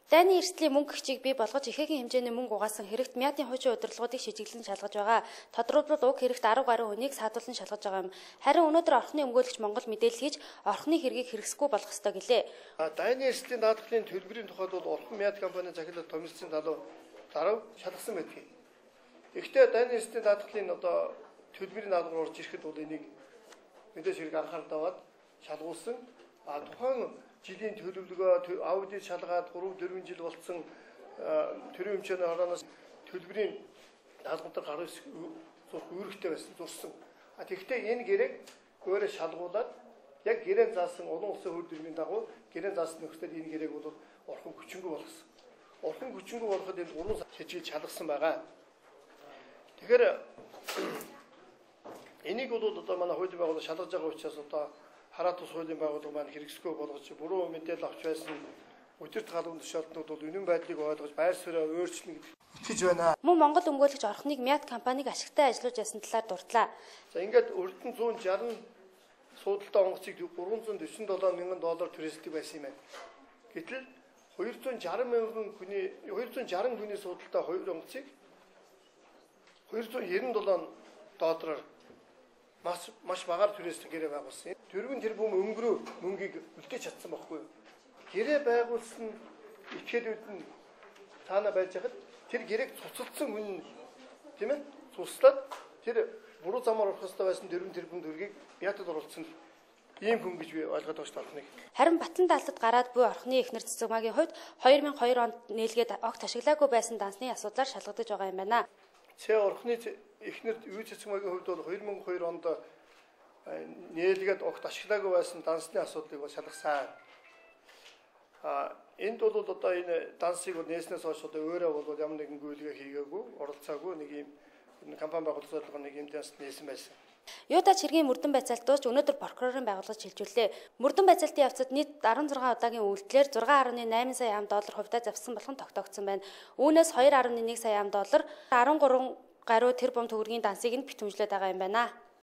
Дайны эрсдлийн мөнгө гिचийг бий болгож ихээхэн хэмжээний мөнгө угаасан хэрэгт МИАТ-ын хуучин удирдлагуудыг шижиглэн шалгаж байгаа. Тодорхойлбол уг хэрэгт 10 гаруй хүнийг саадуулан шалгаж байгаа юм. Харин өнөөдөр орхны өмгөөлөгч Монгол мэдээлэл хийж орхны хэргийг хэрэгсэхгүй болох ёстой гэлээ. Дайны эрсдлийн даатгалын төлбөрийн тухайд бол Орхон МИАТ компани захирлаар томилсон далуу дарав шалгасан байдгийг. Гэхдээ дайны эрсдлийн даатгалын одоо төлбөрийн даалгавар орж ирэхэд бол энийг мэдээж хэрэг анхаарал аваад шалгуулсан. А тухайн жилийн төлөвлөгөө аудит шалгаад 3-4 жил болцсон төрийн өмчөөний хорооноос төлбөрийн даалгавар гарах зурх үүрэгтэй байсан зурсан. А тэгэхдээ энэ гэрээг өөрөө шалгуулад яг гэрээн заасан олон улсын хууль дүрмийн дагуу гэрээн заасан нөхцөлд энэ гэрээг бол орхон хүчингүй болгосон. Орхон хүчингүй болоход энэ 3 шижиглж шалгасан байгаа. Тэгэхээр энийг бол одоо манай хуулийн байгууллага шалгаж байгаа учраас одоо хараа тус хуулийн байгууллага маань хэрэгсэхгүй болгож буруу мэдээлэл авч байсан өдөрт галуун тушаалтнууд бол үнэн байдлыг ойлгож байр сууриа өөрчилнө гэдэгт итгэж байна. Мөн Монгол өмгөөлөгч орхныг МИАТ компаниг ашигтай ажиллуулж ясан талаар дурдлаа. За ингээд урд нь 160 суудалтай онгоцыг 347 мянган доллар түрээсэлдэг байсан юм байна. Гэтэл 260 мянган хүний 260 хүний суудалтай хоёр онгоцыг 297 доллараар маш багаар түрээсэлдэг гэрээ байгуулсан. 4 тэрбум өнгөрөө мөнгийг үлдээж чадсан байхгүй юу? Гэрээ байгуулсан итгэлүүд нь цаана байж хахад тэр гэрээг цуцалдсан хүн тийм ээ? Цуцлаад тэр буруу замаар орох ёстой байсан 4 тэрбум төгрөгийг МИАТ-д оруулсан ийм хүн гэж би ойлгоод байгаа шүү дээ орхныг. Харин Батлан даалдад гараад буй орхны эхнэр Цэцэгмаагийн хувьд 2002 онд нээлгээд огт ашиглаагүй байсан дансны асуудлаар шалгагдаж байгаа юм байна. Цэ орхны эхнэр Ю Цэцэгмаагийн хувьд бол 2002 онд нээлгээд огт ашиглаагүй байсан дансны асуудлыг бас шалгасан. Энд бол одоо энэ дансыг бол нээснээс хойш одоо өөрөө бол ямар нэгэн гүйлгээ хийгээгүй, оролцоогүй нэг юм компани байгууллагын нэг юм данс нээсэн байсан. Юудаач хэргийн мөрдөн байцаалт дуусч өнөөдөр прокурорын байгууллага шилжүүллээ. Мөрдөн байцаалтын явцад нийт 16 удаагийн үйлдэлээр 6.8 сая ам доллар хувьдаа завсан болох нь тогтоогдсон байна. Үүнээс 2.1 сая ам доллар 13 гаруй тэрбум төгрөгийн дансыг нь битүүмжлээд байгаа юм байна.